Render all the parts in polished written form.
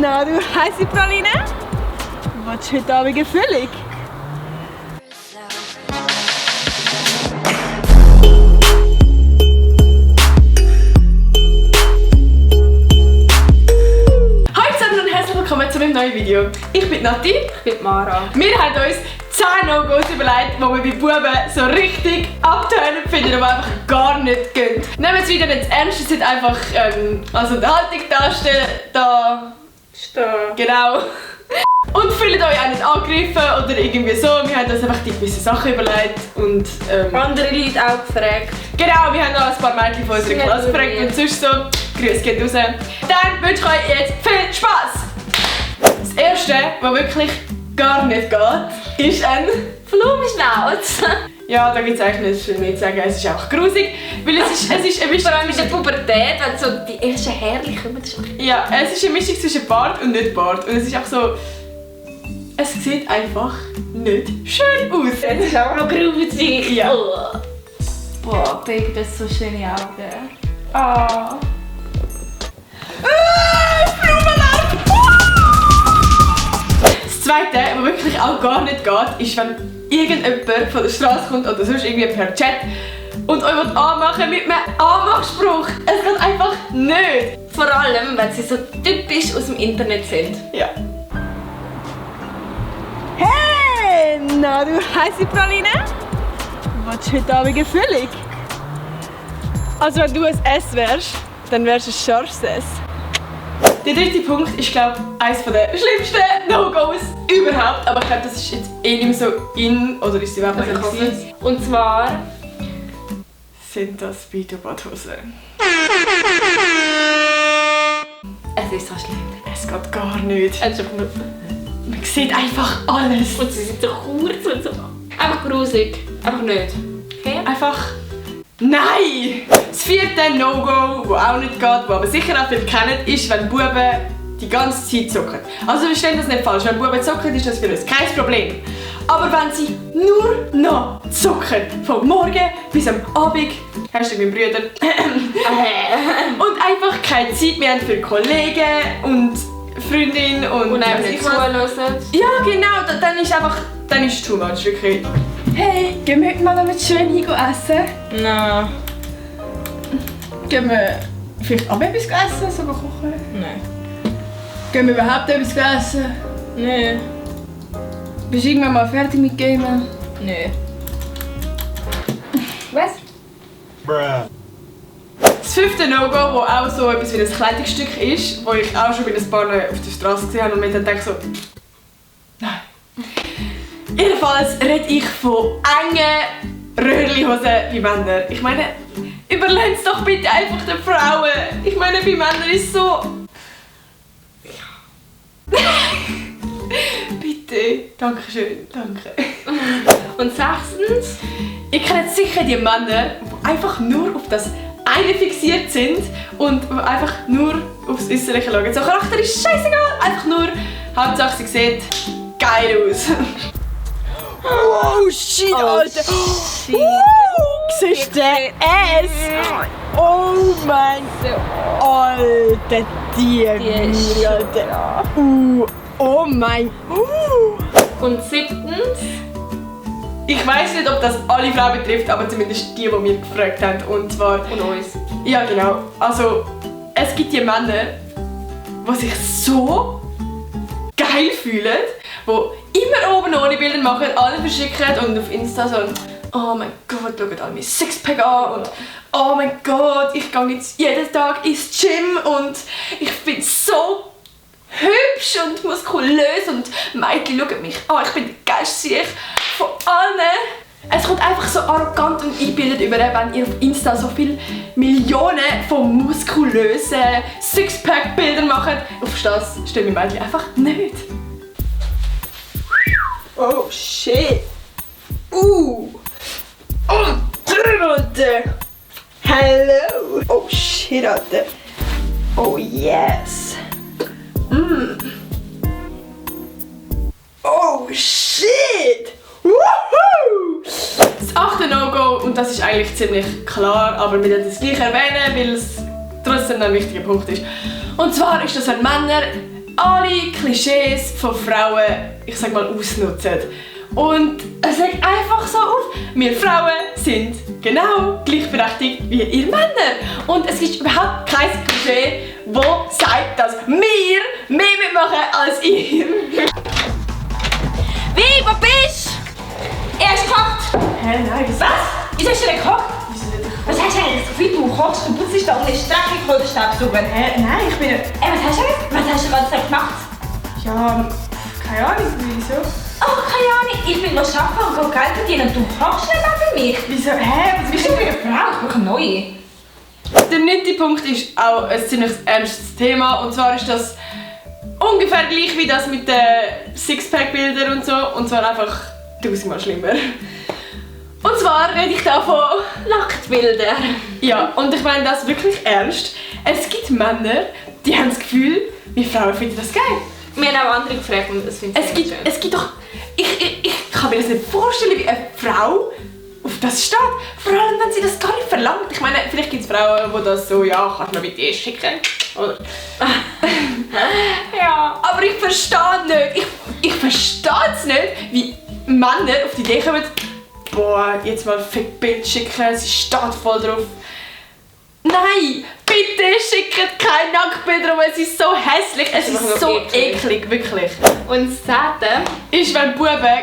Na, du heisse Praline? Willst du heute Abend eine Füllung? Hallo zusammen und herzlich willkommen zu einem neuen Video. Ich bin Nati. Ich bin Mara. Wir haben uns 10 No-Gos überlegt, die wir bei Buben so richtig abtönen finden, aber einfach gar nicht gehen. Nehmen wir es wieder nicht ernst, es sind einfach also die Haltung darstellen, da Stehen. genau. Und fühlt euch auch nicht angegriffen oder irgendwie so. Wir haben uns einfach die gewissen Sachen überlegt und Andere Leute auch gefragt. genau, wir haben noch ein paar Mädchen von unserer Sehr Klasse gefragt lieb. und sonst so. Grüß geht raus. Dann wünsche ich euch jetzt viel Spaß! Das erste, was wirklich gar nicht geht, ist ein Blumenschnauz. ja, da gibt es eigentlich nicht viel mehr zu sagen. Es ist einfach grusig, weil es ist eine Mischung Vor allem in der zwischen, Pubertät, wenn so die ersten Härchen kommen. Das ist ja, es ist eine Mischung zwischen Bart und nicht Bart. Und es ist auch so, es sieht einfach nicht schön aus. das ist auch noch grusig. Ja. Oh. Boah, Baby, das sind so schöne Augen. Ah. Das zweite, was wirklich auch gar nicht geht, ist, wenn irgendjemand von der Straße kommt oder sonst irgendwie per Chat und euch anmachen mit einem Anmachspruch. Es geht einfach nicht. Vor allem, wenn sie so typisch aus dem Internet sind. Ja. Hey, na, du heisse Praline? Willst du heute Abend eine Füllung? Also wenn du ein S wärst, dann wärst du ein scharfes S. Der dritte Punkt ist, glaube ich, eines der schlimmsten No-Gos überhaupt. Aber ich glaube, das ist jetzt eh nicht mehr so in, oder ist es überhaupt nicht so in? Und zwar Sind das Speedo-Badhosen? es ist so schlimm. Es geht gar nicht. Es ist einfach nur... Man sieht einfach alles. Und sie sind so kurz und so. Einfach grusig. Einfach nicht. Okay? Einfach nein! Das vierte No-Go, das auch nicht geht, das aber sicher auch viele kennen, ist, wenn Buben die ganze Zeit zocken. Also verstehen das nicht falsch, wenn Buben zocken, ist das für uns kein Problem. Aber wenn sie nur noch zocken, vom Morgen bis am Abend, hast du meinen Brüder, und einfach keine Zeit mehr haben für Kollegen und Freundin und Und einfach weiss nicht ich was. zuhören. Ja genau, dann ist einfach, dann ist es too much, wirklich. Hey, gehen wir heute mal mit Schweini essen? Nein. Gehen wir vielleicht auch etwas essen, sogar kochen? Nein. Gehen wir überhaupt etwas essen? Nein. Bist du irgendwann mal fertig mit Gamen? Nein. Was? Das fünfte No-Go, das auch so etwas wie ein Kleidungsstück ist, das ich auch schon bei ein paar auf der Straße gesehen habe und mir dann denke so, nein. Jedenfalls rede ich von engen Röhrli-Hosen bei Männern. Ich meine, überlegt es doch bitte einfach den Frauen. Ich meine, bei Männern ist es so... Bitte. Dankeschön, danke. Und sechstens? Ihr kennt sicher die Männer, die einfach nur auf das eine fixiert sind und einfach nur aufs Äußerliche schauen. So Charakter ist scheißegal, einfach nur Hauptsache sie sieht geil aus. Oh shit, Alter! Shit. Siehst du den S? Oh mein Gott! Alter, die ist Alter! Oh mein... Und siebtens? Ich weiss nicht, ob das alle Frauen betrifft, aber zumindest die wir gefragt haben. Und zwar... Und uns. Ja, genau. Also, es gibt die Männer, die sich so geil fühlen, die immer oben ohne Bilder machen, alle verschicken und auf Insta so «Oh mein Gott, schaut alle mein Sixpack an» und «Oh mein Gott, ich gehe jetzt jeden Tag ins Gym und ich bin so hübsch und muskulös und Mädchen schauen mich an, ich bin der geilste Sieg von allen.» Es kommt einfach so arrogant und eingebildet über, wenn ihr auf Insta so viele Millionen von muskulösen Sixpack-Bildern macht. Auf das stehen wir Mädchen einfach nicht. Oh shit! Oh, Alter! Hello! Oh shit, Alter! Oh yes! Oh shit! Woohoo! Das achte No-Go, und das ist eigentlich ziemlich klar, aber wir werden es gleich erwähnen, weil es trotzdem ein wichtiger Punkt ist. Und zwar ist das, wenn Männer alle Klischees von Frauen, ich sag mal, ausnutzen. Und es regt einfach so auf, wir Frauen sind genau gleichberechtigt wie ihr Männer. Und es gibt überhaupt kein Klischee, das sagt, dass wir mehr mitmachen als ihr. Wie, wo bist du? Er ist gekocht. Hä, nein, was? Wieso hast du denn gekocht? Was hast du eigentlich das Gefühl, du kochst und putzt da und ist dreckig oder Staubsauger? Hä, nein, ich bin nicht... Was hast du jetzt? Was hast du gerade gemacht? Ja, keine Ahnung, wieso? Oh, keine Ahnung. Ich will noch arbeiten und Geld verdienen und du kochst nicht mehr für mich. Wieso? Hä, was Bist du für eine Frau? Ich brauche eine neue. Der 9. Punkt ist auch ein ziemlich ernstes Thema. Und zwar ist das ungefähr gleich wie das mit den Sixpack-Bildern und so. Und zwar einfach 1000-mal schlimmer. Und zwar rede ich da von Nacktbilder. Ja, und ich meine das wirklich ernst. Es gibt Männer, die haben das Gefühl, wir Frauen finden das geil. Wir haben auch andere gefragt und das finde ich Es gibt doch... Ich kann mir das nicht vorstellen, wie eine Frau auf das steht. Vor allem, wenn sie das gar nicht verlangt. Ich meine, vielleicht gibt es Frauen, die das so, ja, kannst du mir bitte schicken. Oder? Ja. Aber ich verstehe nicht. Ich verstehe es nicht, wie Männer auf die Idee kommen, boah, jetzt mal ein Fickbild schicken, sie steht voll drauf. Nein, bitte schickt keine Nacktbilder, weil es ist so hässlich, es ist so eklig, wirklich. Und das 10. Ist, wenn Buben,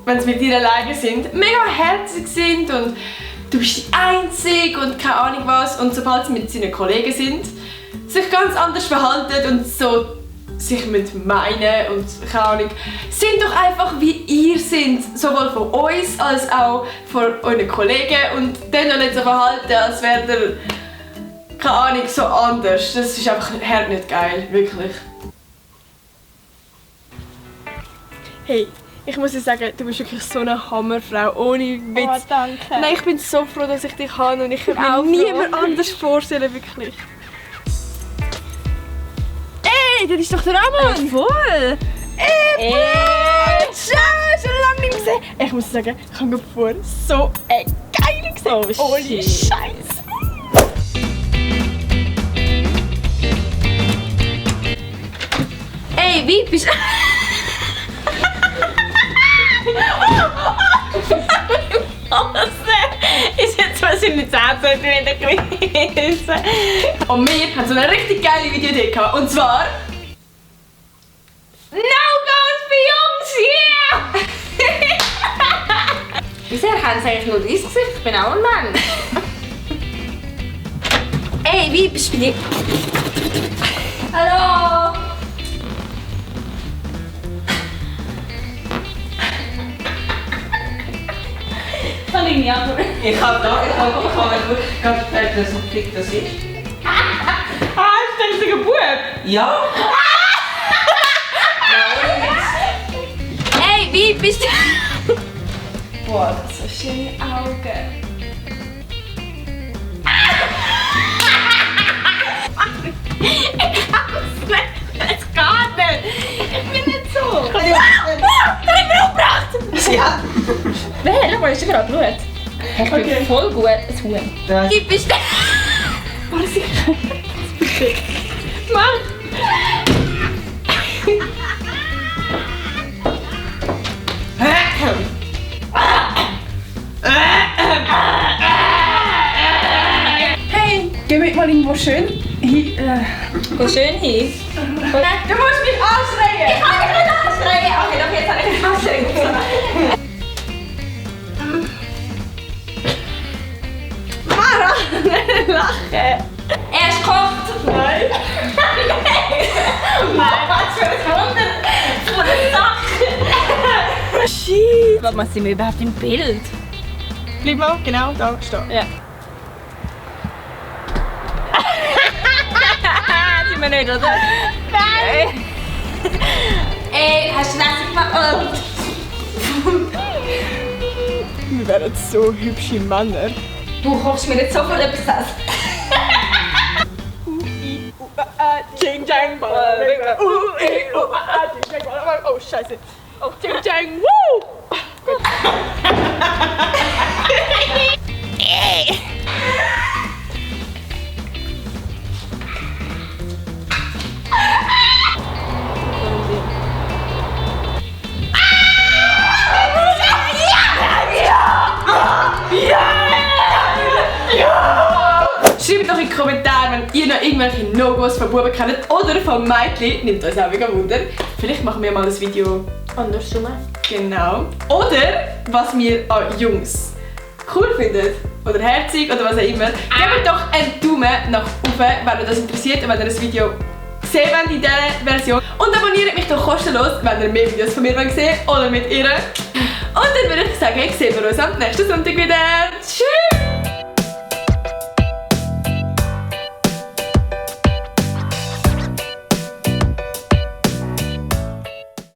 wenn sie mit dir alleine sind, mega herzig sind und du bist die Einzige und keine Ahnung was. Und sobald sie mit seinen Kollegen sind, sich ganz anders verhalten und so sich mit meinen und keine Ahnung, sind doch einfach wie ihr sind, sowohl von uns als auch von euren Kollegen und dann noch nicht so verhalten, als wäre der, keine Ahnung, so anders. Das ist einfach nicht geil, wirklich. Hey, ich muss dir sagen, du bist wirklich so eine Hammerfrau, ohne Witz. Oh, danke. Nein, ich bin so froh, dass ich dich habe und ich kann auch mir froh. niemand anders vorstellen, wirklich. Ey, das ist doch der Ramon! Voll. Ey, schon lange nicht gesehen. Ich muss sagen, ich habe vorher so eine geile gesehen. Oh, Ohne shit. Scheiß. Ey, wie bist du? Ist jetzt wahrscheinlich 10 cm gewesen. Und wir haben so eine richtig geile Videoidee gehabt. Und zwar... No-Gos für Jungs, yeah! Wieso erkennen sie eigentlich nur dein Gesicht? Ich bin auch ein Mensch. Ey, wie bist du die? Hallo! Kann ich nicht antworten. Ich habe wirklich ganz gefällt, dass ein Fick das ist. Ah, ist das ein Bub? Ja? Ey, wie bist du? Boah, das sind so schöne Augen. Ich kann's nicht. Es geht nicht. Ich bin nicht so. Der hat mich umgebracht. Ja. Wer? Schau mal, ist schon gerade Blut. Ich bin voll gut. Ein Huhn. Das Wie bist du? Warte, ich... Mann! Hey, geh mit mal irgendwo schön hin. Go schön hin. Du musst mich anstrengen! Ich kann dich nicht anstrengen. Okay, doch, jetzt habe ich mich anstrengen. Mara, nicht lachen! Er ist gekocht. Nein! Nein, was für ein Wunder. Von der Sache. Shit. Was sind wir überhaupt im Bild? Bleib mal genau da stehen. Ja. Sind wir nicht, oder? Nein! Ey, hast du das nicht gemacht? Wir wären so hübsche Männer. Du kochst mir nicht sofort etwas das. Ching Chang Ball. Ching Chang Ball. Oh Scheiße. Oh Ching Chang. Woo! Schreibt doch in die Kommentare, wenn ihr noch irgendwelche No-Gos von Buben kennt oder von Mädchen. Nimmt uns auch mega Wunder. Vielleicht machen wir mal ein Video Andersrum. genau. Oder was wir an Jungs cool findet. Oder herzig oder was auch immer. Gebt doch einen Daumen nach oben, wenn euch das interessiert und wenn ihr das Video sehen wollt in dieser Version. Und abonniert mich doch kostenlos, wenn ihr mehr Videos von mir sehen wollt oder mit ihr. Und dann würde ich sagen, sehen wir uns am nächsten Sonntag wieder. Tschüss!